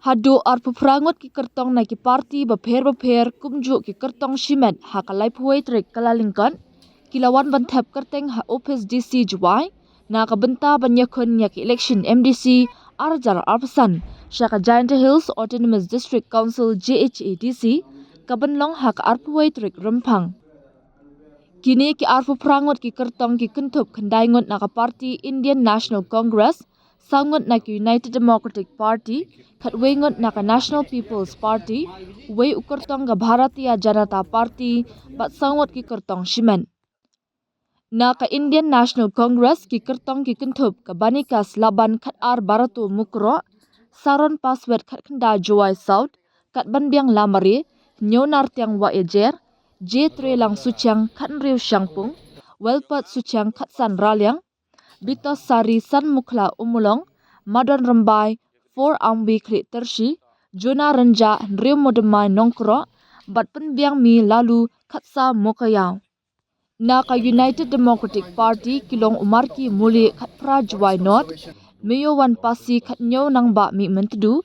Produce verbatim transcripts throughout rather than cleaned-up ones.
Haduh arphew phra ngut ki kyrtong na ki parti bapher bapher kumjuh ki kyrtong shimet ha ka laiphew wei tarik Kyllalyngkot ki la wan ban thep kyrteng ha ophis D C Jowai na ka bynta ban ïakhun ïa ka election M D C ar hajar arphew san sha ka Jaintia Hills Autonomous District Council, J H A D C, ka ban long ha ka arphew wei tarik Rymphang. Kine ki arphew phra ngut ki kyrtong ki kynthup khyndai ngut na ka parti Indian National Congress, saw ngut na ka United Democratic Party, khatwei ngut na ka National People's Party, wei u kyrtong ka Bharatiya Janata Party, bad saw ngut ki kyrtong shimet. Na ka Indian National Congress ki kyrtong ki kynthup ka Banikas Laban khatar Barato Mukroh, Saron Paswet khatkhyndai Jowai South, Katbanbiang Lamare, Hynñiew Nartiang Wahiajer, J Trelang Suchiang khathynriew Shangpung, Welpot Suchiang khatsan Raliang, Bitos Sari san Mukhla Ummulong, Madon Rymbai four Amwi Khlieh Tyrshi, Jona Rynjah hynriew Mawdymmai Nongkroh, bad Pynbiang Mi Lalu khatsaw Mowkaiaw. Na ka United Democratic Party ki long u Marki Mulieh khatphra Jowai North, Mayowan Pasi khathynñiew Nangbah Mihmyntdu,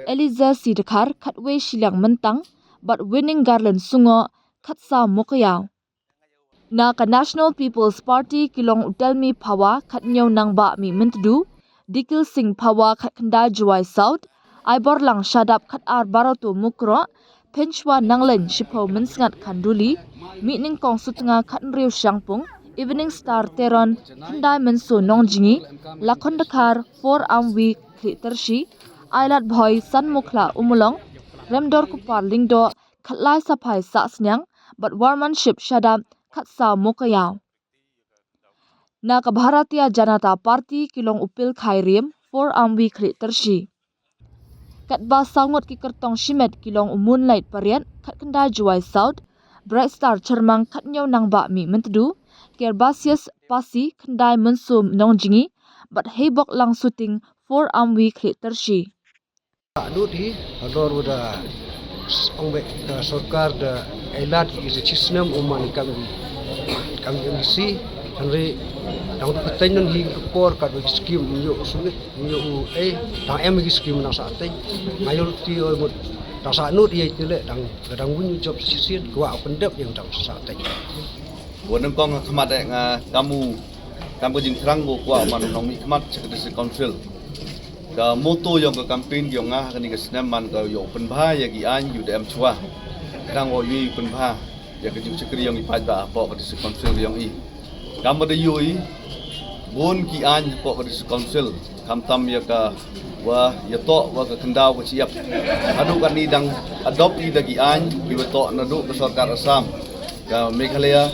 Eliza C Dkhar khatwei Shiliang Myntang, bad Winning Garland Sungoh khatsaw Mowkaiaw. Na ka National People's Party ki long u Telmi Phawa khathynñiew Nangbah Mihmyntdu, Dikil Singh Phawa khatkhyndai Jowai South, Aiborlang Shadap khatar Barato Mukroh, Pynshwa Nangleiñ shiphew Mynsngat Khanduli, Mihnyngkong Sutnga khathynriew Shangpung, Evening Star Teron khyndai Mynso Nongjngi, Lakhon Dkhar four Amwi Khlieh Tyrshi, Ailad Bhoi san Mukhla Ummulong, Remdor Kupar Lyngdoh khatlai Saphai Sahsniang, bad Warmanship Shadap khatsaw Mowkaiaw. Na ka Bharatiya Janata Party ki long u Pil Khairiem four Amwi Khlieh Tyrshi. Katba saw ngut ki kyrtong shimet ki long u Moonlight Pariat khatkhyndai Jowai South, Bright Star Chyrmang khathynñiew Nangbah Mihmyntdu, Kerbasius Pasi khyndai Mynso Nongjngi, bad Heiboklang Suting four Amwi Khlieh Tyrshi. Lut hi, halor u da ong beit ka sorkar da ailad ki sa shisnem u man kam ki, kam ki M D C, hynrei dang da pateng nan hi ka por kat ki skim nyo sumit nyo u ei, dang em ki skim nang sa teng. Nga ïoh ti oi mut dang sa nud ïa ki le dang dang win job shisien kwah pyndep ïa dang sa teng. Wa nyngkong ha khmat eh nga kamu kam ka jingthrang ko kwah man u nongmihkhmat sha ka District Council. Ka motto yong ka campaign yong nga ha kane ka snem man ka ïoh pynbha ïa ki aiñ ïoh da em chwa. Thrang ïoh ïoh pynbha ïa ka jingshakri yong i paidbah hapoh ka District Council yong i. Kam ba da ïoh i bun ki aiñ hapoh ka District Council. Khamtam ïa ka wa ïa toh wa ka khyndaw ka chiap. Haduh katni dang adopt i da ki aiñ ki wa toh naduh ka sorkar Assam, ka Meghalaya,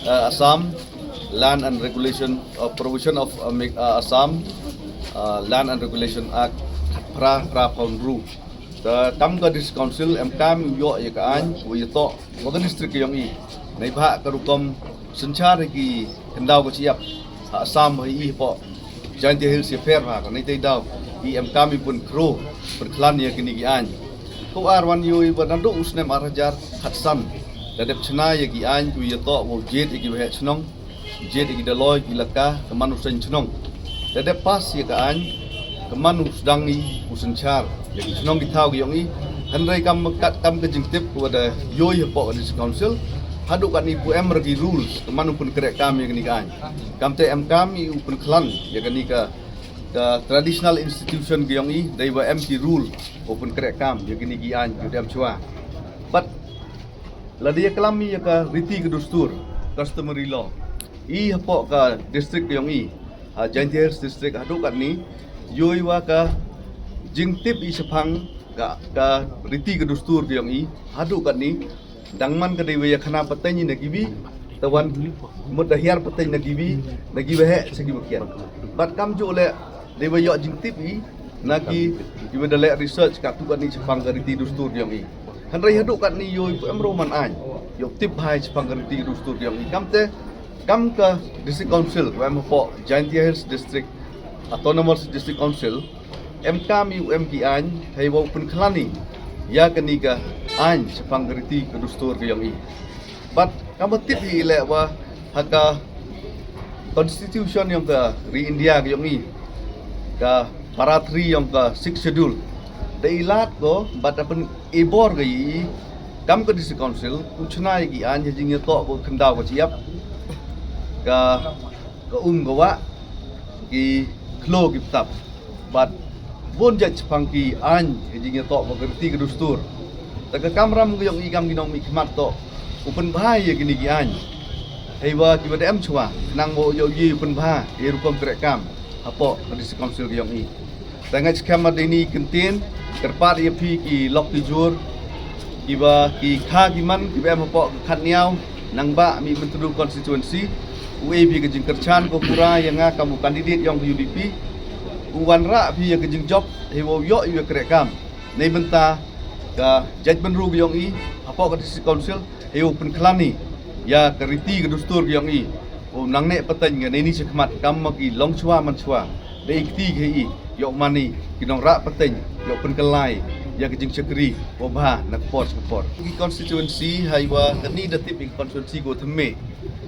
eh, Assam, Land and Regulation, uh, Provision of, uh, Meg-, uh, Assam, uh, Land and Regulation Act, phra phra pound ru. Ka kam ka District Council em kam ïoh ïa ka aiñ wa ïa toh wa ka district yong i. Nei bha ka rukom synchar ki khyndaw ka chiap ha Assam ha i hapoh Jaintia Hills ïa pher ha ka nei tei daw i em kam i pun khro pun khlan ïa kini ki aiñ. Ko ar wan ïoh i ba naduh u snem ar hajar khatsan da dep chna ïa ki aiñ wa ïa toh wa jied ïa ki waheh chnong. Jied ïa ki daloi ki laka ka man u seng chnong. Da dep pass ïa ka aiñ ka man u sdang i u synchar ïa ki chnong ki thaw ki yong i. Hynrei kam kat kam ka jingtip wa da ïoh i hapoh ka District Council haduh katni pu em ra ki rules ka man u pun kreh kam ïa kani ka aiñ. Kam te em kam i u pun khlan ïa kani ka ka traditional institution ki yong i dei wa em ki rule wa pun kreh kam ïa kini ki aiñ ki dem chwa. But la dei klam i ïa ka riti ka dustur, customary law. I hapoh ka district yong i, ha Jaintia Hills District haduh katni, ïoh i wa ka jingtip i shaphang ka, ka riti ka dustur ki yong i haduh katni, dang man ka dei wa ïa khana pateng i na ki wi, ta wan mut da hiar pateng na ki wi, na ki waheh sa ki wa kian. But kam ju le dei wa ïoh jingtip i na ki, ki wa da leh research ka tu katni shaphang ka riti dustur ki yong i. Hynrei haduh katni ïoh i em ro man aiñ ïoh tip bha i shaphang ka riti dustur ki yong i. Kam te kam ka District Council wa em hapoh Jaintia Hills District Autonomous District Council em kam i u em ki aiñ hei wa u pynkhlan i ïa kani ka aiñ shaphang ka riti ka dustur ka yong i. But kam ba tip i leh wa ha ka constitution yong ka ri India ka yong i, ka para three yong ka Sixth Schedule, Da i lad ko bad da pyn-i bor ka i kam ka District Council u chna ïa ki aiñ ha jingïatoh ko khyndaw ka chiap ka ka um ka wah ki khloo ki btap bad bun jait shaphang ki aiñ ha jingïatoh ko ka riti ka dustur. Ta ka kamram ka yong i kam ki nongmihkhmat to u pynbha ïa kine ki aiñ heiwa kiwa da em chwa nang wa u ïoh ïa u pynbha ïa rukom treikam hapoh ka District Council ka yong i. Tangait skhem ma dei ni kyntien kyrpad ïa phi ki lok ki jur kiba ki kha ki man kiba em hapoh ka khatniaw nang ba mi Myntdu constituency u A B ka jingkyrchan ko pura ïa nga kam u candidate yong ka U D P. U wanrah phi ïa ka jingjop heiwa u ïoh ïa ka treikam nei bynta ka jaitbynriew ka yong i hapoh ka District Council heiwa u pynkhlan i ïa ka riti ka dustur ka yong i. U nang neh pateng ka nei ni shakhmat kam ma ki long chwa man chwa. Da i kti ka i ïoh mani ki nongrah pateng ïoh pynkylla ïa ka jingshakri wa bha na ka por sha ka por. Ki constituency heiwa kani da tip i constituency ko thymme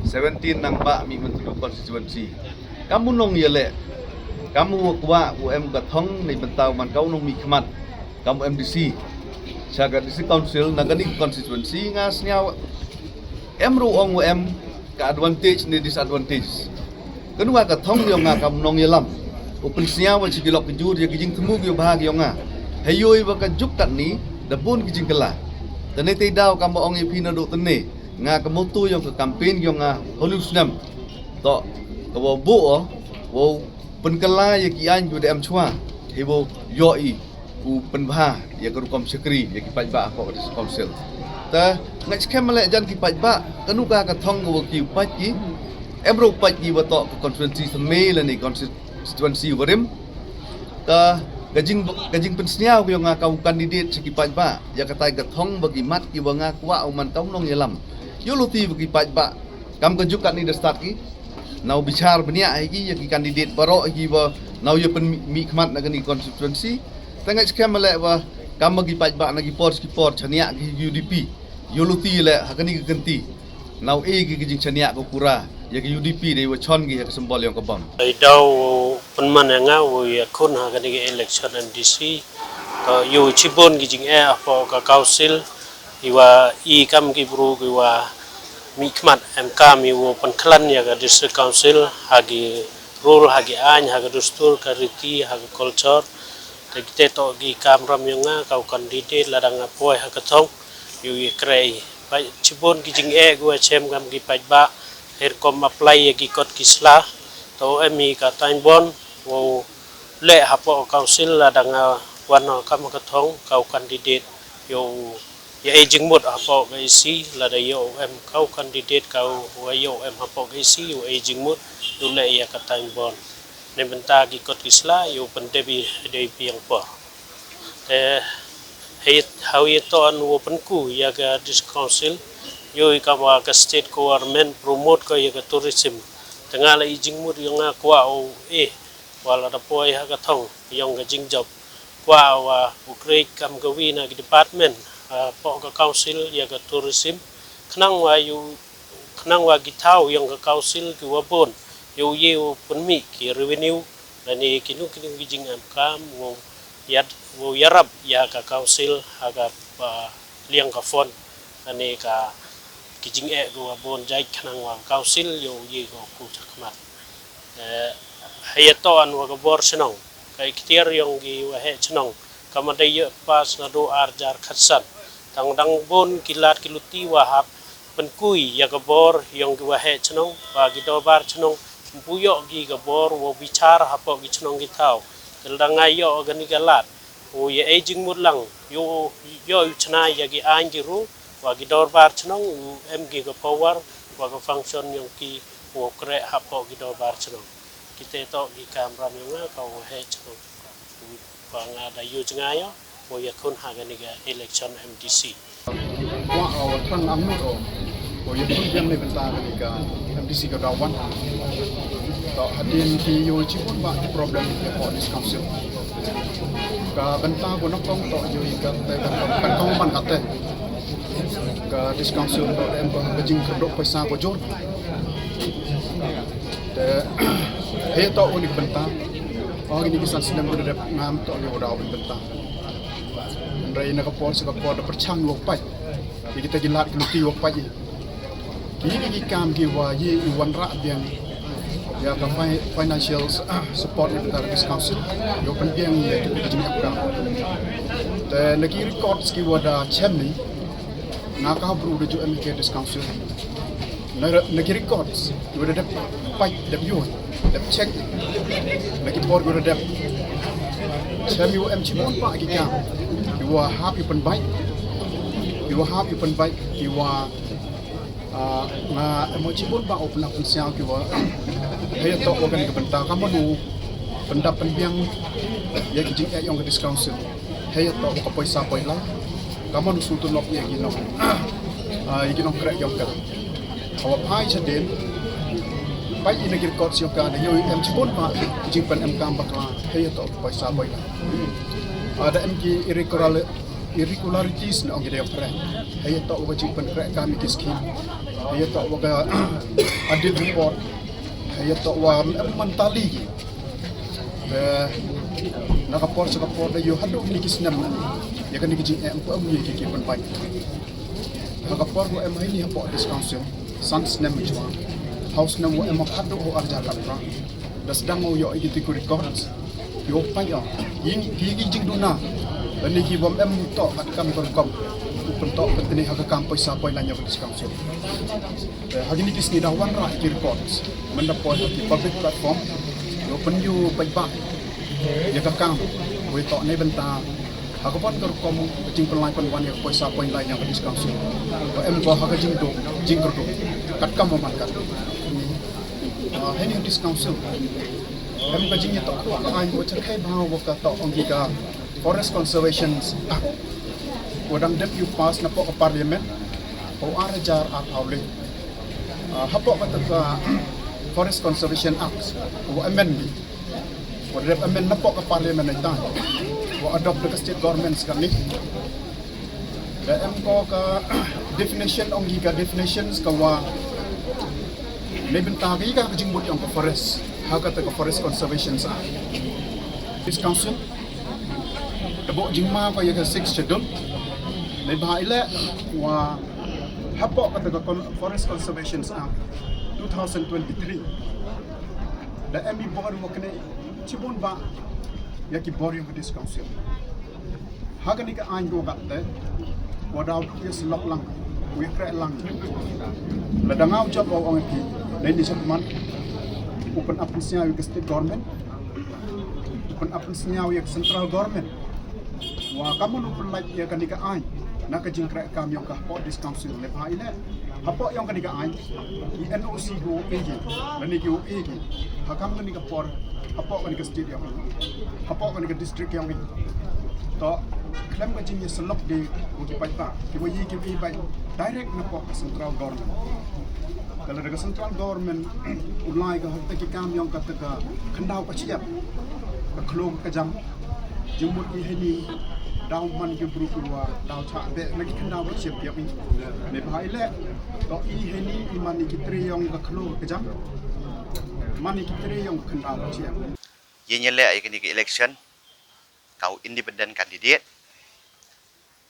seventeen nang ba mi Myntdu constituency. Kam u nong ïaleh kam u wa kwah u em ka thong nei bynta u man ka u nongmihkhmat kam u M D C sha ka District Council na kani ka constituency nga sniaw em ru ong u em ka advantage ne disadvantage. Kanu ka thong yong nga kam nong ïalam u pynsñiaw wa chi ki lok ki jur ïa ki jingthmu ki bha ki yong nga. Hei yoi wa ka juk kat ni da bun ki jingkylla. Tane te daw kam ba ong ïa phi na duk tane nga ka moto yong ka campaign yong nga holu snem. To ka wa bu o wow pynkylla ïa ki aiñ ki wa da em chwa. Hei wow ïoh i u pynbha ïa ka rukom shakri ïa ki paidbah hapoh ka District Council. Ta nga skhem leh jan ki paidbah kanu ka ka thong ka wa ki u pait ki em ru pait ki wa to ka constituency thymme lane constituency wa rim. Ka ka jing ka jing pynsñiaw ka yong nga ka u candidate sha ki paidbah ïa ka tai ka thong ba ki mat ki wa nga kwah u man ka u nong ïalam. Ïoh luti ba ki paidbah kam ka juk kat ni da start ki na u bichar bniah hi ki ïa ki candidate baroh hi ki wa na u ïa pynmihkhmat na kani constituency. Tangait skhem leh wa kam ma ki paidbah na ki por ki por chaniah ki U D P. Ïoh luti leh ha kani ka kynti na u e ki ka jingchaniah ka pura ïa ki U D P dei wa chon ki ha ka symbol yong ka bom. Ai daw pynman ïa nga u ïa khun ha kani ka election M D C. Ka ïoh chibun ki jing e hapoh ka council. Iwa i kam ki bru ki wa mihkhmat em kam i wa pynkhlan ïa ka District Council ha ki rule ha ki aiñ ha ka dustur ka riti ha ka culture. Te kite to ki kamram yong nga ka u candidate lada nga poi ha ka thong ïoh i krei. Ba chibun ki jing e ki wa chem kam ki paidbah her kom apply ïa ki kot ki sla. To em i ka time bond wow leh hapoh council lada nga wan kam ka thong ka u candidate ïoh ïa e jingmut hapoh ka E C lada ïoh em ka u candidate ka u ïoh em hapoh ka E C ïoh e jingmut ïoh leh ïa ka time bond. Nei bynta ki kot ki sla ïoh pyndep i dei piang por. Te hei hau ïa to an wo pynku ïa ka District Council ïoh i kam wa ka state government promote ko ïa ka tourism. Te nga la i jingmut ïa nga kwah u e wa lada poi ha ka thong yong ka jingjop kwah wa u create kam ka wi na ki department hapoh ka council ïa ka tourism. Khnang wa ïoh khnang wa ki thaw yong ka council ki wa bun ïoh ïoh pynmih ki revenue lane kinu kinu ki jing em kam wow ïa wow ïarap ïa ka council ha ka liang ka fund lane ka ki jing e ki wa bun jait khnang wa council ïoh ïoh ku chakhmat. Hei ïa to an wa ka bor chnong ka ikhtiar yong ki wa heh chnong ka ma dei ïoh pass na du ar jar khatsan. Tang dang bun ki lad ki luti wa hap pynkui ïa ka bor yong ki wa heh chnong wa ki dorbar chnong. Mpu ïoh ki ka bor wa bichar hapoh ki chnong ki thaw. Tel dang ngai ïoh ka ni ka lad u ïa e jingmut lang ïoh ïoh u chna ïa ki aiñ ki ru wa ki dorbar chnong u em ki ka power wa ka function yong ki u kreh hapoh ki dorbar chnong. Kite to ki kamram yong nga ka u heh chnong. Ba nga da ïoh jngai ïoh u ïa khun ha kani ka election M D C. Wa o tang ang no o ïa khun biang ni bynta kani ka M D C ka daw wan. To hadien ki ïoh chi bun ba ki problem ïa ko District Council. Ka bynta ko nok kong to ïoh ïa ka te ka kong ban ka te. Ka District Council to em ko ka jingkyrduh paisa ko jur. Te hei to u ni bynta. O ni ki san snem ko dep ngam to ïoh daw bynta. Hynrei na ka por sha ka por da pyrshang ïa u pait. Ïa kita ki lad ki lynti u pait ïa. Ki ki ki kam ki wa ïa i wanrah biang ïa ka fi- financial, ah, support ïa ka District Council. Ïa u pynbiang ïa ki ki jingeh kam. Te na ki records ki wa da chem ni, nga ka bru da ju em ki District Council. Na, na ki records, ki wa da dep pait, dep ïoh, dep check. Na ki por ki wa da dep. Chem ïa u em chibun ba ki kam. Ki wa hap ïa u pynbait. Ki wa hap ïa u pynbait. Ki wa, ah, nga em chibun ba u pynap pynsiaw ki wa. Hei to wa kan ka bynta ka manu. Pyndap pynbiang. Ïa ki jingeh ïong ka District Council. Hei to ka poisa poila. Ka manu su tu nok ïa ki nok. Ah, ïa ki nok krek ïong ka. Hawa phai chaden. Pai ina ki record sio ka da ïoh em chibun ba jingpynemkam bakla. Hei to poisa poila. Ah, da em ki irregular- irregularities na ong ki da ïong krek. Hei to wa jingpynkrekkam ïa ki scheme. Hei to wa ka audit report. Hei to wa em man tali ki. Te na ka por sha ka por da ïoh haduh kine ki snem. Ïa kane ki jingeh em ko em ïa ki ki pynbait. Ha ka por ko em haini hapoh District Council san snem mynchwa. Haw snem wa em haduh haw arja katra. Da sdang u ïoh ïa ki records. Ïoh pait ïoh. Ïa ki ki jingduna. Lane ki bym em to kat kam kam kam. U pynto pyntni ha ka kam poisa poila ïa ka District Council. Eh, ha kine ki sngi da wanrah ki records. Mynda poi ha ki public platform. Ïoh pynïoh paidbah. Ïa ka kam. Wei to ne bynta. Ha ka pon ka rukom ka jingpynlai pynwan ïa ka poisa poila ïa ka District Council. Ba em ko ha ka jingduk, jingkyrduh. Kat kam man kat. Ah, haini District Council. Em ka jingïatoh ka aiñ wa chakhai bha wa ka to ong ki ka Forest Conservation Act. Wa dang dep ïoh pass napoh ka Parliament. Haw ar hajar arphew lai. Ah, hapoh kata ka Forest Conservation Act, wa amend ni. Wa dep amend napoh ka Parliament ïa ta. Wa adopt da ka State Government sa kane. Da em ko ka definition ong ki ka definitions ka wa. Ne bynta ka ïa ka jingmut ïong ka forest. Ha kata ka Forest Conservation Act. District Council. Da bok jingma ko ïa ka Sixth Schedule. Ne ba ile wa hapoh kata ka Con- Forest Conservation Act two thousand twenty-three. Da em i bor wa kane chibun ba ïa ki bor ïong ka District Council. Ha kane ka aiñ ko kat te wa daw ïa selok lang, ïa krek lang. Lada nga u jop wa ong ki, dei ni sha kman. U pynap pynsñiaw ïa ka State Government. U pynap pynsñiaw ïa ka Central Government. Wa ka manu pynlait ïa kane ka aiñ. Na ka jingkrek kam ïong ka hapoh District Council ne ba ile. Hapoh ïong kane ka aiñ. Ki N O C ko e ki. Lane ki o e ki. Ha kam kane ka por. Hapoh kane ka state ïong. Hapoh kane ka district ïong. To khlem ka jingïasyllok de ko ki paidbah. Ki wa ïa ki wa ïa bai direct napoh ka Central Government. Ka lada ka Central Government u lai ka hok ta ki kam ïong kata ka khyndaw ka shyiap. Ka khlong ka jam. Jingmut ki heini daw man ki bru ki wa daw chah beh na ki khyndaw ka shyiap ïong. Ne ba ile. To i heini i man i ki tre ïong ka khlong ka jam. Man i ki tre ïong ka khyndaw ka shyiap. Ïa ngi leh ïa kane ka election ka u independent candidate.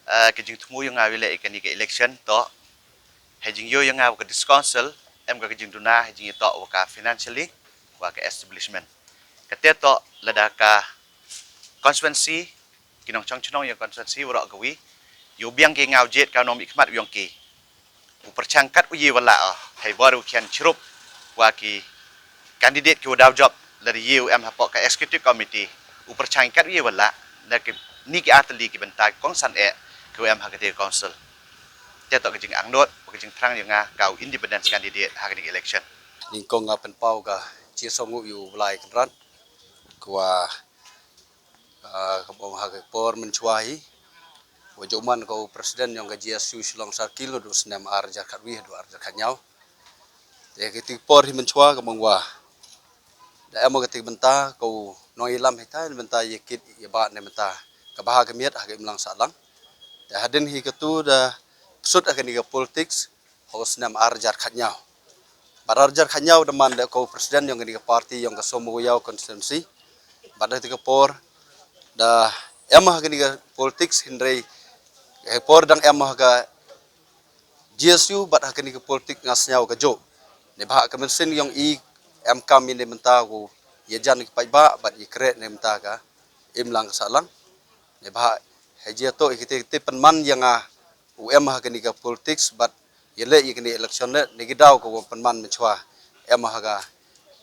Eh, ka jingthmu ïa nga ïa leh ïa kane ka election to ha jingïoh ïa nga wa ka District Council em ka jingduna ha jingïatoh wa ka financially wa ka establishment. Kata to lada ka constituency ki nongchong chnong ïa constituency waroh kawi ïa u biang ki nga u jied ka nongmihkhmat u ïong ki. U pyrchang kat u ïa wa la ah hei bor u khian chirup wa ki candidate ki u daw jop lada ïa u em hapoh ka executive committee u pyrchang kat u ïa wa la na ki ni ki artylli ki bynta kongsan eh ki u em ha ka District Council. Te to ka jingangnud wa ka jingthrang ïa nga ka u independence candidate ha ka ni election. Nyngkong nga pynpaw ka jingïasngew ïa u Blai Kynrad ka wa Ah, ka bong ha ka por mynchwa hi. Wa jong man ka u president ïong ka G S U Shillong Circle u du snem ar hajar khatwi du ar hajar khatnyaw. Te ka ti por hi mynchwa ka bong wa da em ka ti bynta ka u nong ilam hi ta bynta ïa kit ïa ba ne bynta ka ba ha ka miet ha ka imlang sahlang. Te hadin hi ka tu da psut ha ka ni ka politics ha u snem ar hajar khatnyaw. Bad ar hajar khatnyaw da man da ko president ïong kani ka party ïong ka Sohmawiaw constituency. Bad da ti ka por da Em ha kani ka politics hynrei ha por dang em ha ka G S U bad ha kani ka politics nga sngew ka jok. Neibhah ka mynsiem yong i em kam i ne mynta ko ïajan ki paidbah bad i kre ne mynta ka im lang ka sah lang. Neibhah ha jia to i kite kite pynman ïa nga u em ha kani ka politics bad ïa leh ïa kani election ne ne ki daw ka wa pynman mynchwa em ha ka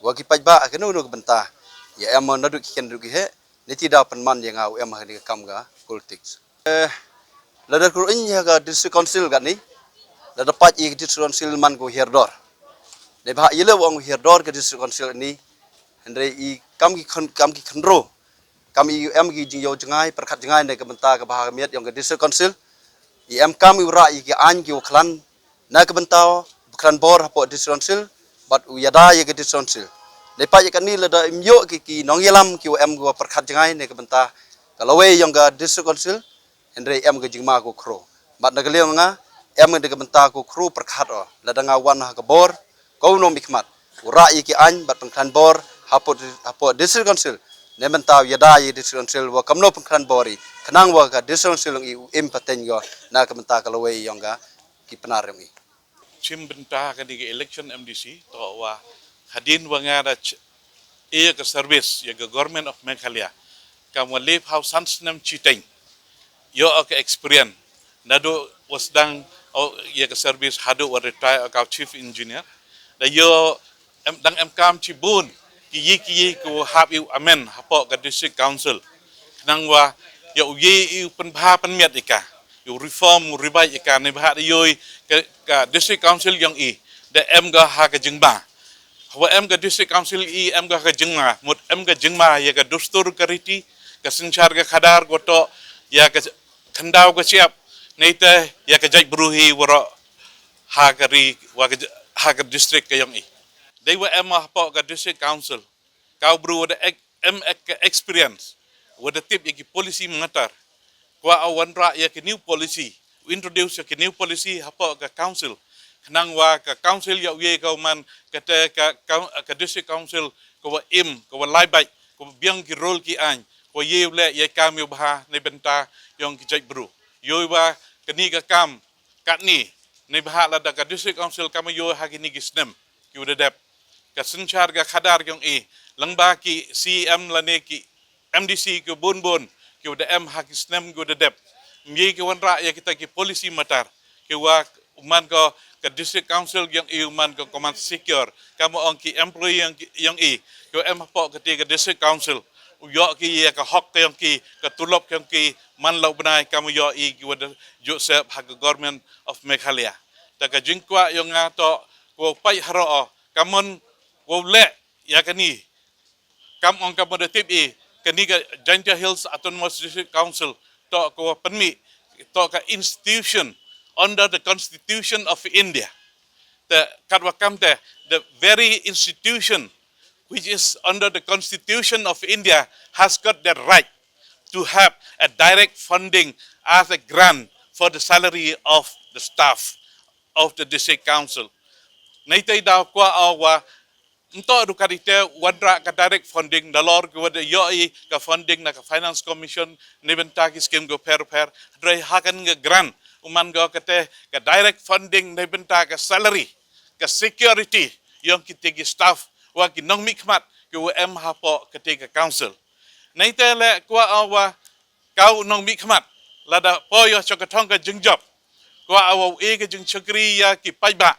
wa ki paidbah ha kano kano ka bynta ïa em na duk ki ken duk ki he ne ti daw pynman ïa nga u em ha kani ka kam ka politics. Eh, lada kru in ïa ka district council kani lada pat ïa ka district council man ko hiar dor. Neibhah ïa le wa ong hiar dor ka district council ni hynrei i kam ki khon kam ki khonro kam i em ki jingïoh jngai pyrkhat jngai ne ka bynta ka bha ka miat yong ka district council. I em kam i u rah i ki ain ki u khlan na ka bynta u khlan bor hapoh district council bad u ïada ïa ka district council. Neibhah ïa kani lada im ïoh ki ki nongïalam ki u em ki u pyrkhat jngai ne ka bynta ka lawei yong ka district council. Hynrei em ka jingma ko khro. Bad na ka liang nga em ka dei ka bynta ko khro pyrkhat o lada nga wan ha ka bor ko u nongmihkhmat u rah ïa ki ain bad pynkhlaiñ bor hapoh hapoh district council. Ne bynta u ïada ïa district council wa kamno pynkhlaiñ bor i khnang wa ka district council yong i u im pateng go na ka bynta ka lawei yong ka ki pnar yong i. Chim bynta kani ka election M D C to wa hadien wa nga da ch- ïa ka service ïa ka Government of Meghalaya kam wa lip hau san snem chiteng. Ïoh ka experience naduh wa sdang ïa ka service haduh wa retire ka chief engineer. Da ïoh em dang em kam chibun ki yi ki yi ku hap ïa u amen hapoh ka district council. Khnang wa ïa u yi ïa u pynbha pynmiat ïa ka ïa u reform u revive ïa ka neibhah da ïoh ka, ka district council yong i da em ka ha ka jingma. Hawa em ka district council i em ka ha ka jingma mut em ka jingma ïa ka dustur ka riti ka synshar ka khadar ko to ïa ka khyndaw ka siap. Neite ïa ka jait bru hi waroh ha ka ri wa ka j- ha ka district ka yong i. Dei wa em hapoh ka district council ka u bru wa da ek- em ek ka experience wa da tip ïa ki policy matter. Kwah u wanrah ïa ki new policy u introduce ïa ki new policy hapoh ka council. Khnang wa ka council ïa u ye ka u man kata ka, ka, ka district council ka wa im ka wa lai bait ka wa biang ki role ki ain ka wa ye u leh ïa kam ïa u bha ne bynta yong ki jait bru. Ïoh wa kani ka kam katni neibhah lada ka district council kam ïoh ha kini ki snem ki u da dep ka synshar ka khadar yong i lyngba ki C E M lane ki M D C ki bun bun ki u da em ha ki snem ki u da dep. Mye ki wanrah ïa kita ki policy matter ki wa u man ko ka district council yong i u man ko command secure kam ong ki employee yong, yong i ki u em hapoh kati ka district council u ïoh ki ïa ka hok yong ki ka tulop yong ki man lau bnai kam ïoh i ki wa da joseph ha ka government of Meghalaya. Ta ka jingkwah yong nga to ko pai haro o kamon ko leh ïa kani kam ong kam da tip i kani ka Jaintia Hills Autonomous District Council to ko pynmih to ka institution under the Constitution of India. The katwa kam te the very institution which is under the Constitution of India has got the right to have a direct funding as a grant for the salary of the staff of the district council. Neite da kwah awa nto du kadite wanrah ka direct funding da lor ki wada ïoh i ka funding na ka finance commission ni bynta ki scheme go pher pher. Dre hakan ga grant uman go kate ka direct funding ni bynta ka salary ka security yong kite ki staff wa ki nongmihkhmat ki wa em hapoh kate ka council. Neite le kwah awa kau nongmihkhmat lada poi ïa ka thong ka jingjop kwah awa u e ka jingchakri ïa ki paidbah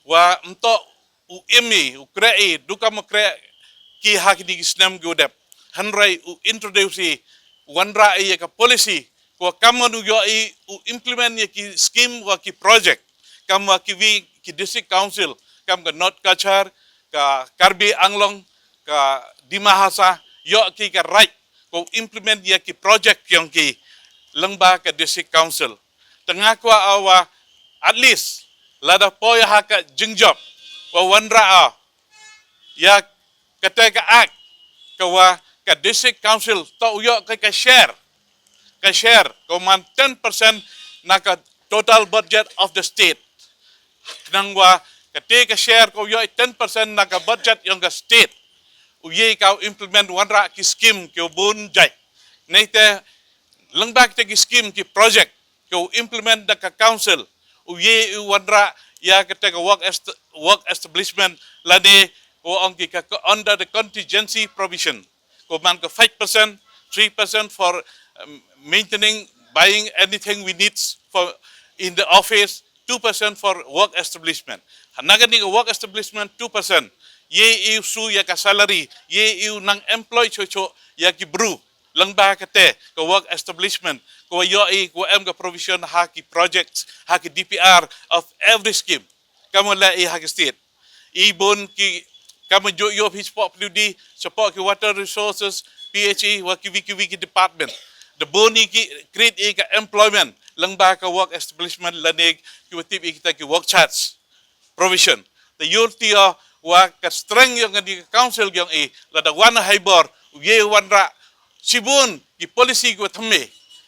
wa nto u imi u krei du kam u krei ki ha kini ki snem ki u dep. Hynrei u introduce i wanrah i ïa ka policy ko kam ngan u ïoh i u implement ïa ki scheme wa ki project kam wa ki wi ki district council kam ka North Cachar ka Karbi Anglong ka Dima Hasao ïoh ki ka right ko implement ïa ki project yong ki lyngba ka district council. Tengah kwah awa at least lada poi ha ka jingjop wa wanrah a ïa kata ka act ka wa ka district council to u ïoh ka ka share ka share ko man ten percent na ka total budget of the state. Nang wa kata ka share ko u ïoh ten percent na ka budget yong ka state u ye ka u implement wanrah ki scheme ki u bun jai. Neite Lyngba kita ki scheme, ki project, ko implement da ka council, u ye u wanrah ïa kata ka work est-, work establishment lane ko ong ki ka, ka under the contingency provision. Ko man ka five percent, three percent for, um, maintaining, buying anything we need for in the office, two percent for work establishment. Hana kani ka work establishment two percent, ye u shu ïa ka salary, ye u nang employ chocho ïa ki bru. Lyngba kata ka work establishment, ko ïohi ko em ka provision ha ki projects, ha ki D P R of every scheme. Ka mo la i ha ki state. I bun ki, ka mo ju ïoh hi spok plu di, spok ki water resources, P H E, wa ki wi ki wi ki department. Da bun i ki create i ka employment, lyngba ka work establishment lane ki wa tip i kita ki work charge provision. Te ïoh ti ïoh wa ka strength ïong kani ka council ïong i, lada wan ha i bor, u ye wanrah, shibun ki policy ki wa thymme.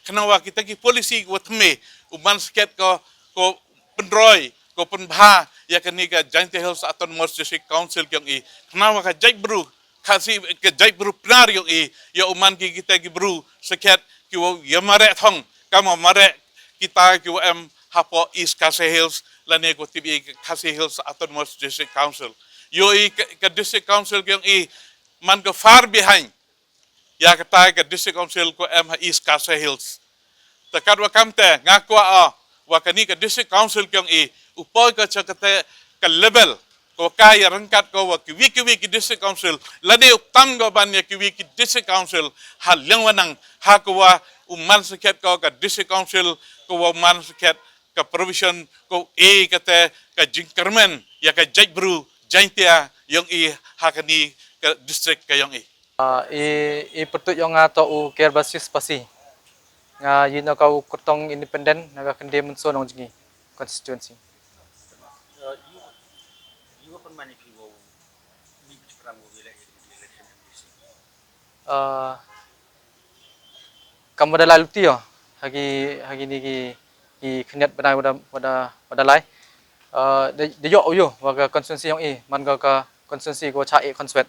Khnang wa kita ki policy ki wa thymme, u man sket ko, ko pynroi, ko pynbha ïa kani ka Jaintia Hills Autonomous District Council ïong i. Khnang wa ka jaitbru, Khasi ka jaitbru Pnar ïong i, ïa u man ki kita ki bru sket ki wa ïa mareh thong, ka mo mareh kita ki wa em hapoh East Khasi Hills lane ko tip i Khasi Hills Autonomous District Council. Ïoh i ka, ka District Council ïong i man ka far behind ïa kata ka District Council ko em ha East Khasi Hills. Te katwa kamte nga kwah, ah, wa kani ka District Council ïong i u poi ka cha kata ka level ko ka ïa ryngkat ko wa ki wi ki wi ki District Council, lane u tam ko ban ïa ki wi ki District Council ha liang wanang, ha ko wa u man sket ko ka District Council, ko wa u man sket ka provision, ko e kata ka jingkyrmen ïa ka jaitbru Jaintia ïong i ha kani ka district ka ïong i. Ah, i, i pyrtuit ïong nga to u Kerbasis Pasi. Nga ï na ka u Kyrtong Independent na ka Khynde Mynso Nongjngi constituency. Ah, kam wada lai luti ïo, hagi, hagi ni ki, ki khyndiat bnai wada, wada, wada lai. Ah, de, de ïoh u ïoh, wa ka constituency ïong i, man ka, ka constituency ko cha e constituent.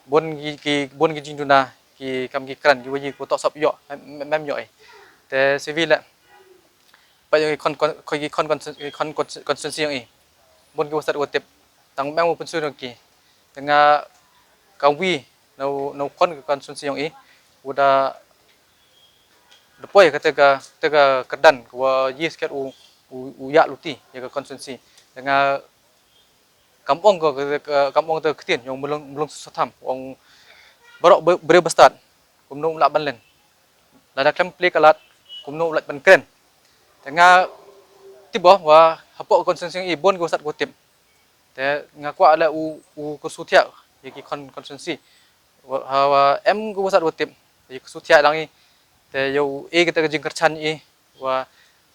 Bun ki, ki, bun ki jingduna, ki kam ki kren, ki waji ko tok sop ïoh, mem, mem ïoh i. Te sivi le. Pat ïong i kon, kon, kon, ki kon, kon, ki kon, kon, constituency ïong i. Bun ki wasat wa tip. Tang mem wa pynsu ïong ki. Te nga ka wi, nau, nau kon ka constituency ïong i. Wada, da poi ka te ka, te ka kyrdan, wa yi sket u, u, u ïa luti, ïa ka constituency. Te nga kam ong ka, ka, ka, kam ong te ktien, ïong mulung, mulung sotham, ong barok bre, bre bastad, kumno um lah ban len. Lada klem pli kalat, kumno um lah ban kren. Te nga tip bo, wa hapoh constituency i bun ki wasat ko tip. Te nga kwah le u, u ko suthiah, ïa ki kon, constituency. Wa, ha, wa em ko wasat ko tip, ïa ko suthiah lang i. Te ïa u e kita ka jingkyrchan i, wa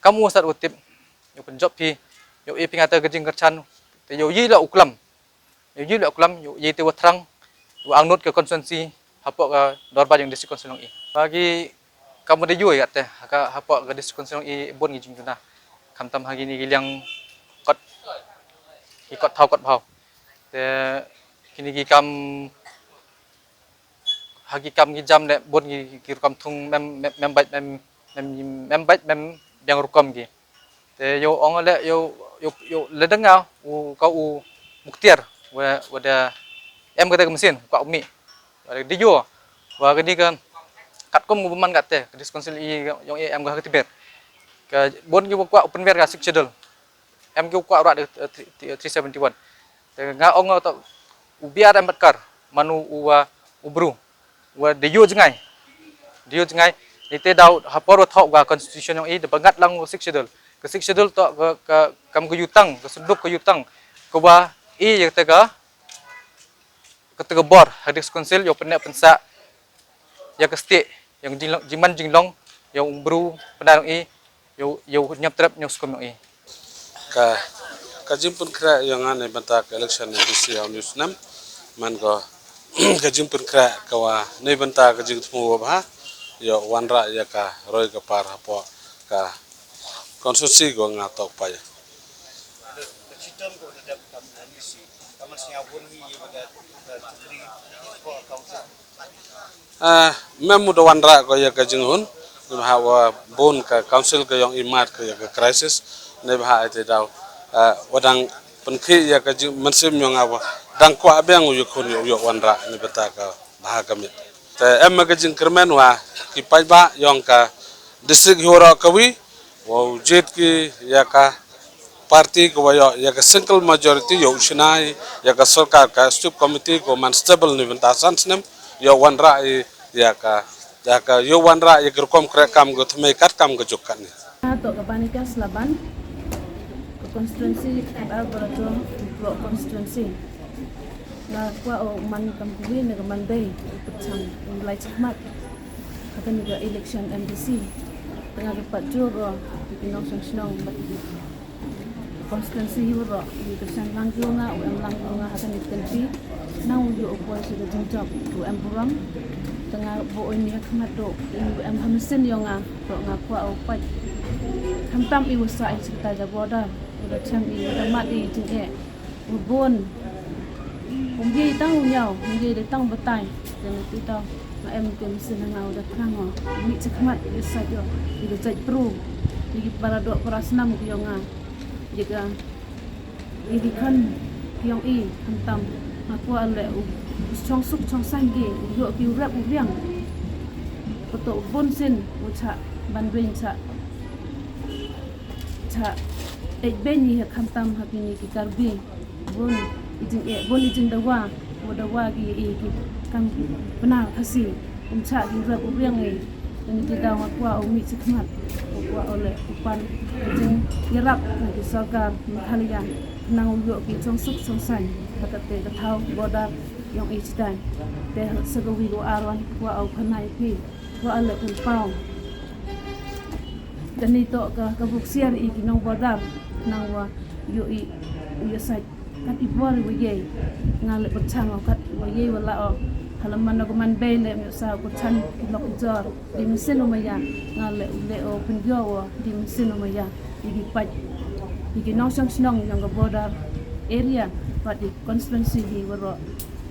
kam u wasat ko tip, ïa u pynjop phi, ïa u e phi ngata ka jingkyrchan, te ïa u yi la u klam. Ïa u yi la u klam, ïa u yi te wa thrang, wa angnud ka constituency, hapoh ka dorbar ïong District Council ïong i. Bagi kam da ïoh ïa te, ha ka hapoh ka District Council ïong i bun ki jingduna. Khamtam ha kini ki liang kot, ki kot thaw kot bhaw. Te kini ki kam, ha ki kam ki jam ne bun ki, ki rukom thung mem, mem, mem bait mem, mem, mem bait mem biang rukom ki. Te ïa u ong le ïa u, ïa u, ïa u le dang nga u ka u muktiar wa, wa da em kata ka mesin ka u mi. Wa da ïa u wa kani ka katkum ka buman kata ka District Council i ïong i em ka ha ka tiber. Ka bun ki wa kwah u pynber ka Sixth Schedule. Em ki wa kwah rat, eh, three, three seventy-one. Te nga ong to u B R Ambedkar man u, u wa u bru. Wa da ïoh jngai. Da ïoh jngai. Ni te daw ha por wa thoh ka constitution ïong i da ba ngat lang u Sixth Schedule. Ka Sixth Schedule to ka, ka kam ka jutang, ka sunduk ka jutang. Ka wa i ïa te ka, ka te ka bor ha District Council ïa u pynneh pynsah ïa ka state, ïa ka jinglong, jingman jinglong ïa u bru Pnar ïong i, ïa u, ïa u Hynñiewtrep Hynñiewskum ïong i. Ka, ka jingpynkhreh ïong nga na bynta ka election MDC ha une u snem, man ko ka jingpynkhreh ka wa na bynta ka jingthmu wa bha ïa u wanrah ïa ka roi ka par hapoh ka constituency ko nga tok pa ïa. Ah, mem u da wanrah ko ïa ka jinghun. Ba ha wa bun ka council ka yong i mat ka ya ka crisis. Ne ba ha ai te daw. Ah, wa dang pynkhih ya ka jing mynsiem yong a wa dang kwah biang u ya khun ya u ya wanrah ne bynta ka ba ha ka miet. Te em ma ka jingkyrmen wa ki paidbah yong ka district hi waroh kawi, wa u jied ki ya ka party ka wa yoh ya ka single majority, yoh u shna i ya ka sorkar, ka executive committee ka wa man stable ne bynta san snem, yoh wanrah i ya ka, ya ka, yoh wanrah ya ka rukom kreh kam ka thymmai kat kam ka juk kat ne. Nga toh ka Banika Slaban, ka constituency ka ar Barajo, block constituency. Nga kwah u man kam kawi ne ka man bei u pyrchang u lai chakmat ha kane ka election M D C. Te nga ka pat jur ro ki nongshong shnong bad constituency hi waroh, i ka shan lang ki wa nga, u em lang ki wa nga ha kane ka kynti. Nang u yoh u poi sha ka jingjop u em burom. Te nga ba u ni ha khmat to u em ha mynsiem yong nga, to nga kwah u pait. Khamtam i wa sah i secretary da border, u da chem i, u da mad i jingeh. U bun. Um ye tang u ñiaw, um ye de tang batai. Te nga ti tau, nga em te mynsiem ha nga u da thrang o. Mih cha khmat i sait o, i da jait pru. I ki para doh para snam ki yong nga. I ka, i ki khan ki yong i, khamtam. Nga kwah leh u chong suk chong saiñ ki, u yoh ki u rep u riang. Kato u bun sien, u chah ban beiñ chah. Chah eit beiñ i ha khamtam ha kini ki Karbi. Bun i jingeh, bun i jingdawa, wa dawa ki i ki kam ki Bnar Khasi. Um chah ki rep u riang i. Kani ki daw nga kwah u mih cha khmat, u kwah u leh u pan i jingyarap na ki sorkar Meghalaya. Nang u yoh ki chong suk chong saiñ ha kate ka thaw border yong i chitai. Te sa kawi wa ar wan kwah u khana i phi, kwah u leh pynpaw. Kani toh ka, ka buksiar i ki nong border, nang wa yoh i, u ya sait kat i bor i wa yei. Nga leh pyrchang o kat i wa yei wa lah o. Ha la man o ka man bei leh, ym yoh sa pyrchang ki lok ki jor. Di mynsiem u maya, nga leh u leh o pynjor o, di mynsiem u maya. I ki pait, i ki nongshong shnong yong ka border area, bad i constituency hi waroh.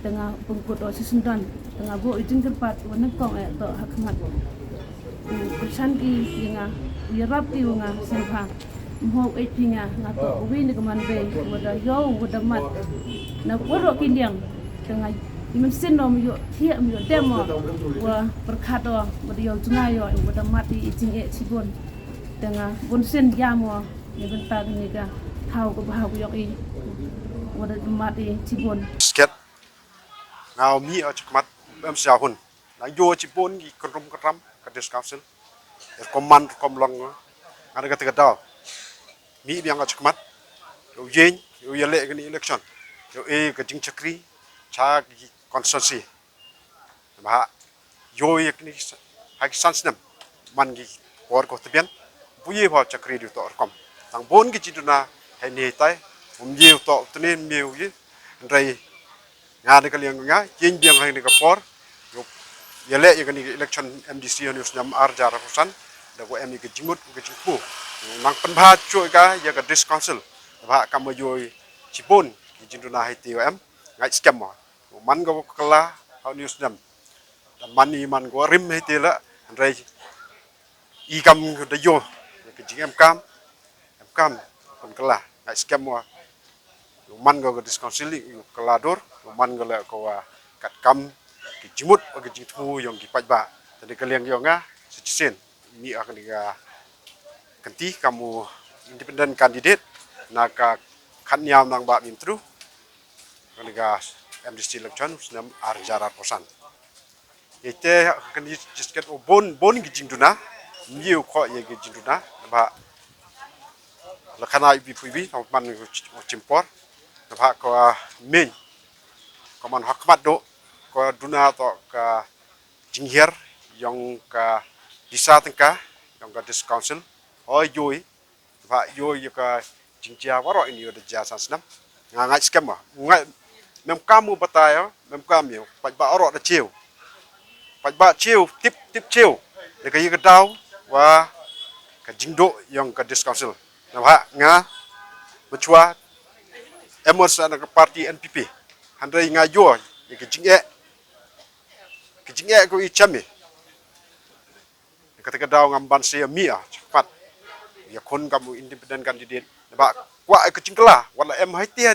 Te nga pynkut o shisyndon, te nga buh i jingkyrpad wa nyngkong eh toh ha khmat. U pyrchang ki ya nga, u yarap ki wa nga sngewbha. Mho u eit phi nga, nga toh uwi na ka man bei, wa da yoh, wa da mat. Na waroh ki liang, te nga i mynsiem o ym yoh thiah, ym yoh dem o, wa pyrkhat o, wa da yoh jngai o, wa da mat i, i jingeh chibun. Te nga bun sien yam o, na bynta kani ka thaw ka bha ka yong i, wa da mat i chibun. Sket, nga u mih o cha khmat, em sia hun. Nang yoh chibun ki kynrum kynram ka District Council. Er kom man kom long nga da ka te ka daw. Mih biang ka chakmat. Yoh yeng, yoh ya leh kani election. Yoh e ka jingchakri cha ki constituency. Ba yoh ya kani ha ki san snem. Man ki por ko tbian. Bu ye ba chakri du toh rukom. Tang bun ki jingduna hai ni tai. Um ye toh tne me ye. Hynrei nga da ka liang nga, ïeng biang ha kane ka por, ïa leh ïa kane ka election M D C ha une u snem ar hajar arphew san, da ka em ïa ka jingmut ka jingthmu. Nang pynbha shuh ïa ka, ïa ka District Council, da ba kam ïoh shibun ki jingduna ha ïa te em, nga ngeit skhem mo. Man ka ba kylla ha une u snem, da man i man ka rim ha ïa te la, hynrei i kam da ïoh ïa ka jingem kam, em kam, pynkylla, nga ngeit skhem mo. Ïa u man ka District Council, ïa u kylla dur, ïa u man ka la ka wa kat kam ki jingmut, ka jingthmu ïong ki paidbah. Te da ka liang ïong nga, sa shisien, mih ha kane ka kynti kam u independent candidate, na ka khatñiaw nang ba mih tru, kane ka M D C election, snem ar hajar arphew san. Ïa te, kane jisket u bun, bun ki jingduna, mih u khoh ïa ki jingduna, ba la khana ibi pu ibi, man u chim por, ba ko, ah, min, ko man ha khmat do, ko duna to ka jinghiar, ïong ka pisa tyngka, ïong ka District Council, o ïoh i, ba ïoh ïa ka jingjia waroh ïa une u da jia san snem. Nga ngeit skhem mo. Nga ngeit mem kam u batai o, mem kam ïa u, paidbah waroh da chiew. Paidbah chiew, tip, tip chiew. Ïa ka ïa ka daw, wa ka jingduh ïong ka District Council. Namar nga, mynchwa, em sa na ka party N P P. Hynrei nga ïoh, ïa ka jingeh. Ka jingeh ko i cham i. Kata ka daw ngam ban sa ïa mih ah, shakhmat ïa khun kam u independent candidate. Ba kwah ka jingkylla, wat la em hai te,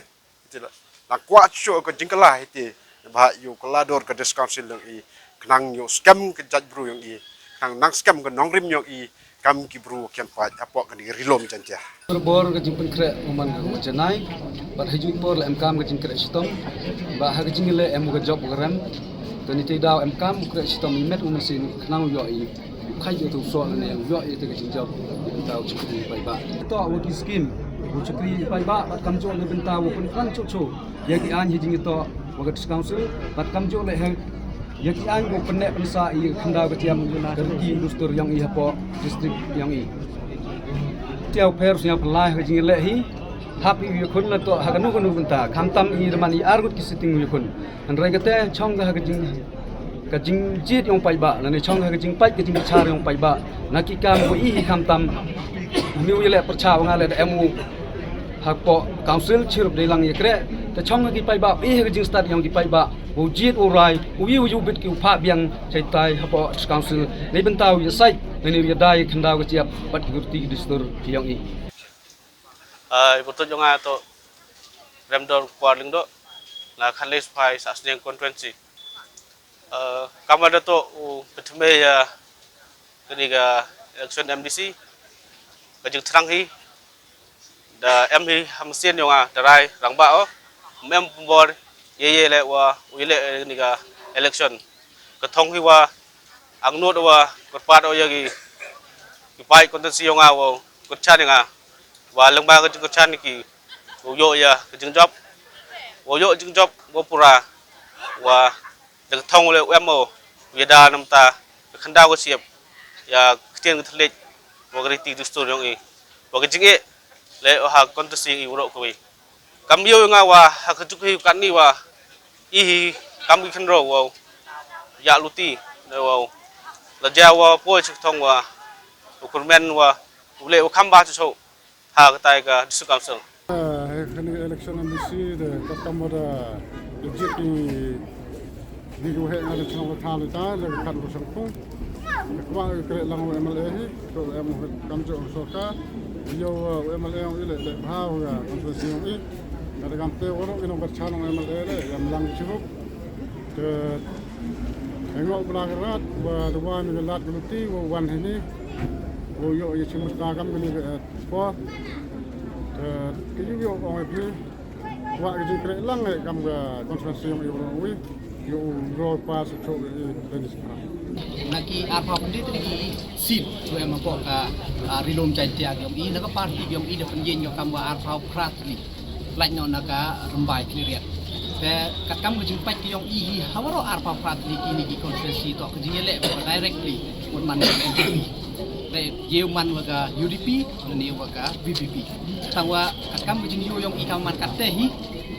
te la, la kwah shuh ka jingkylla hai te. Ba ïa u kylla dur ka District Council yong i, khnang ïa u skhem ka jaitbru yong i, khnang nang skhem ka nongrim yong i, kam ki bru kian pait hapoh kane ka Ri-lum Jaiñtia. Bor ka jingpynkhreh u man ka janai, bad ha juh por la em kam ka jingkhreh shitom, ba ha ka jingleh em u ka jop u ka rem. Te ni te daw em kam u khreh shitom i met u mynsiem khnang u ïoh i u khaïi ïa u soh ne u ïoh ïa ka jingjop. Bynta u shakri paidbah, to wa ki skim u shakri paidbah, bad kam jong le bynta wa pynpang chuh chuh ïa ki aiñ ha jingïatoh wa ka District Council, bad kam jong le ha ïa ki aiñ ko pynneh pynsah ïa ka khyndaw ka jam ka riti dustur yong i hapoh district yong i. Tiaw pher sñiaw pynlai ha ka jingleh hi. Hap i ïa khun la to ha kano kano bynta, khamtam i da man i ar ngut ki sitting ïa khun. Hynrei kate chong ka ha ka jing, ka jingjied yong paidbah, lane chong ka ha ka jingpait ka jingbichar yong paidbah na ki kam ko i hi. Khamtam ni u ïa leh pyrchah wa nga leh da em u hapoh council chirup dei lang ïa khreh. Te chong ha ki paidbah, i ha ka jingstad yong ki paidbah, u jied u rai, u ïa u ïa u bit ki u phah biang chaitai hapoh council. Ni bynta u ïa sait, ni u ïa dai khyndaw ka jop bad ki riti ki dustur ki yong i. Ah, i butut yong nga to Remdor Kwar Lyngdoh, na Khanlei Sphai Sahsniang constituency. Ah, kamwa da to u pynthymmai ïa kani ka election M D C, ka jingthrang hi da em hi ha mynsiem yong nga, da rai rangbah o, ym em pynbor ïa ïa leh wa u ïa leh kani ka election. Ka thong hi wa angnud wa kyrpad o ïa ki, ki paid constituency yong nga wa kyrchan ïa nga, wa lyngba ka jingkyrchan ki, u ïoh ïa ka jingjop, u ïoh jingjop wa pura, wa da ka thong le u em o u ïada namta ka khyndaw ka jop ïa ka ktien ka thylliej wa ka riti dustur yong i, wa ka jingeh le o ha constituency i waroh kawei. Kam ïoh nga wa ha ka juk hi katni wa i hi kam ki khynraw wa ïa luti ne wa la ja wa poi chik thong wa u kyrmen wa u le u kham ba chu ha katai ka District Council. Eh, kane ka election M D C de katkam wa da jied ki, ki waheh nga da chnong ka thaw ita da ka khat wa shangpung. Ka kwah ka khreh lang wa M L A hi, to em kam jong sorkar. Ïa wa M L A ong i le le bha wa ka constituency ong i. Ka da kam te waroh ki nongkyrchan ong M L A le ïa mlang chirup. Te Ïa nga u Blai Kynrad, wa da wan ka lad ka luti, wa wan hini, wa ïoh ïa chim mynta kam kani ka, eh, por. Te, ka ïoh ïoh ong ïa phi, wa ka jingkhreh lang eh kam ka constituency yong i u roi, ïa u roi pa sa chok i Dennis Kynrad. Na ki arphaw pynde tylli ki seat, to em hapoh ka, ah, Ri-lum Jaiñtia yong i, na ka party yong i da pynïeng ïa kam wa arphaw phra tylli. Lait noh na ka Rymbai Khliehriat. Te katkam ka jingpait ka yong i hi ha waroh arphaw phra tylli kini ki constituency to ka jingïaleh ka directly mut man ka N P P. Te ïew man wa ka U D P lane wa ka V P P. Tangwa katkam ka jingïew yong i kam man katte hi.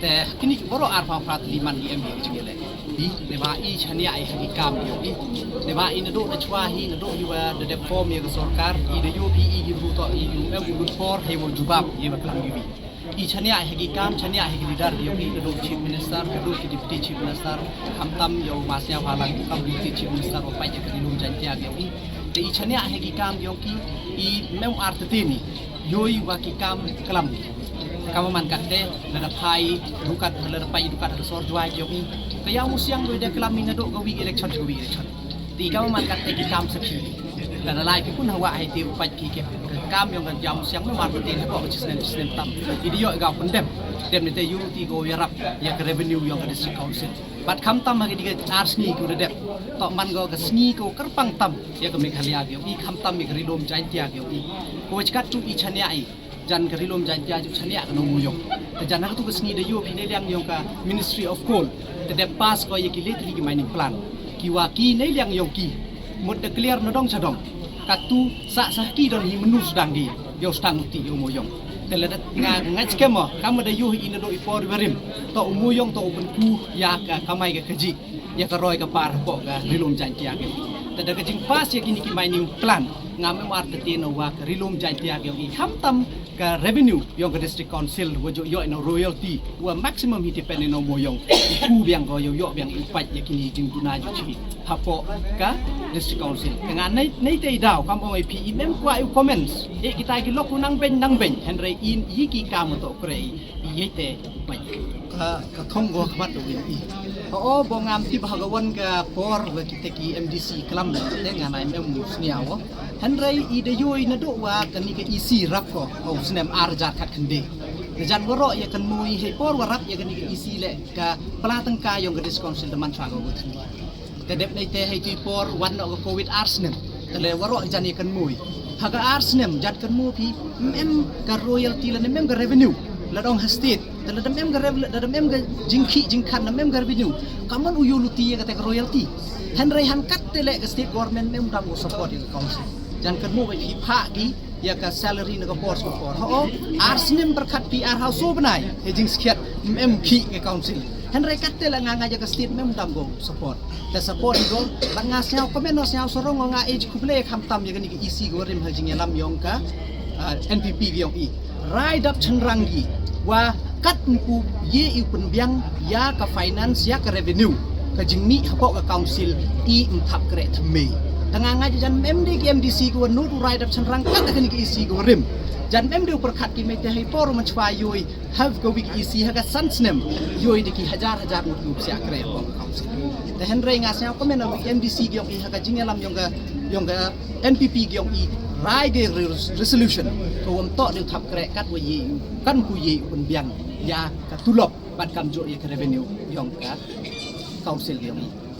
Te kini ki waroh arphaw phra tylli man i em hi ka jingïaleh. Hi, ne ba i chaniah i ha ki kam yong i. Ne ba i naduh na chwa hi, naduh hi wa da dep form ïa ka sorkar, i da ïoh phi i ki bru to i ïoh em u lut por, hei wa jubab, ïa wa klam ïoh i. I chaniah ha ki kam, chaniah ha ki leader yong i, ka dei Chief Minister, ka dei ki Deputy Chief Minister, khamtam ïa u Masnia Phalang, kam Deputy Chief Minister, u pait ïa ka Ri-lum Jaiñtia yong i. Te i chaniah ha ki kam yong ki, i mem artatien i, ïoh i wa ki kam klam ki. Kam man katte, lada phai, dukat, lada phai, dukat, ha sor Jowai yong i. Ka ïa u siang doi da klam i naduh ka wi election, ka wi election. Te i kam man katte ki kam sakhi. Lada lai ki pun hawa hai te u pait ki ki kam yong ka jam siang ma mar te ne ko ka chisnem chisnem tam. I dei ïoh ka pyndem. Dem ne te ïoh ti ko ïarap ïa ka revenue yong ka district council. Bad khamtam ha ki dei ka ar sngi ko da dep. To man ko ka sngi ko kyrpang tam ïa ka Meghalaya ki yong i, khamtam ïa ka Ri-lum Jaiñtia ki yong i. Ko chkat tu i chaniah i. Jan ka Ri-lum Jaiñtia ju chaniah ka Nongmyniang. Te jan ha katu ka sngi da ïoh phi neiliang yong ka Ministry of Coal. Te dep pass ko ïa ki leh tylli ki mining plan. Ki wa ki neiliang yong ki. Mut da clear na dong cha dong. Katu sa sa ki don hi mynnu sdang ki. Ïa u sdang uti ïa u Myniang. Te lada nga ngait skhem mo, kam da ïoh i naduh i por i barim. To u Myniang to u pynku ïa ka kamai ka kajih. Ïa ka roi ka par hapoh ka Ri-lum Jaiñtia ki. Te da ka jingpass ïa kini ki mining plan. Ngam em artatien wa ka Ri-lum Jaiñtia ki yong i khamtam ka revenue yong ka district council wa ju yoh na royalty wa maximum hi te pen no mo yong. Ku biang ko yoh yoh biang ipat ya kini jingduna ju chi hapoh ka district council. Ka nga nei nei te i daw kam ong i phi i mem kwah i comments. E kita ki lok u nang beng nang beng hynrei in i ki kam to kre i ye te. Ka ka thong go khmat u i. O bo ngam ti ba ga wan ka por wa kita ki M D C klam te nga na em sniaw. Hynrei i da yoi na do wa kani ka E C rap ko u snem ar hajar khat khynde. Na jan waro ya kan mui hei por wa rap ya kani ka E C le ka pla tangka yong ka district council da man chwa go thandi. Te dep nei te hei tu i por wan no ka covid ar snem. Te le waro jan ya kan mui ha ka ar snem jan kan mu phi mem ka royalty la mem ka revenue la dong ha state. Te la dam em ka rev la dam em ka jingkhi jingkhan la mem ka revenue. Ka man u yuluti ya ka te ka royalty. Hynrei han kat te le ka state government mem dam u support ya ka council. Jan kan mu ba phi pha ki ya ka salary na ka por sa por. Ho ar snem berkat pi ar hau so benai he jingskhiat mem khi ka council. Hynrei kat te la nga nga ya ka state mem dam go support. Te support go ban nga sniaw komen no sniaw sorong nga ej kuble kham tam ya kani ka E C go rim ha jingyalam yong ka N P P yong i. Rai dap chynrang gi wa kat mpu ye i pynbiang ya ka finance ya ka revenue ka jingmih hapoh ka council i mthap kre thymme. Tanga nga jan mem de ki M D C ko nu tu rai dap chynrang kat kani ka E C ko rim. Jan mem de u perkhat ki mete hai por man chwa yoi have ka wik E C ha ka san snem yoi de ki hajar hajar ngut ngut sia kre hapoh ka council. Te hynrei nga sniaw komen na wik M D C yong i ha ka jingyalam yong ka yong ka N P P yong i rai ge resolution ko wam to de thap kre kat wa ye kan ku ye pynbiang ya ka tulop bat kam jo ya ka revenue yong ka council yong i.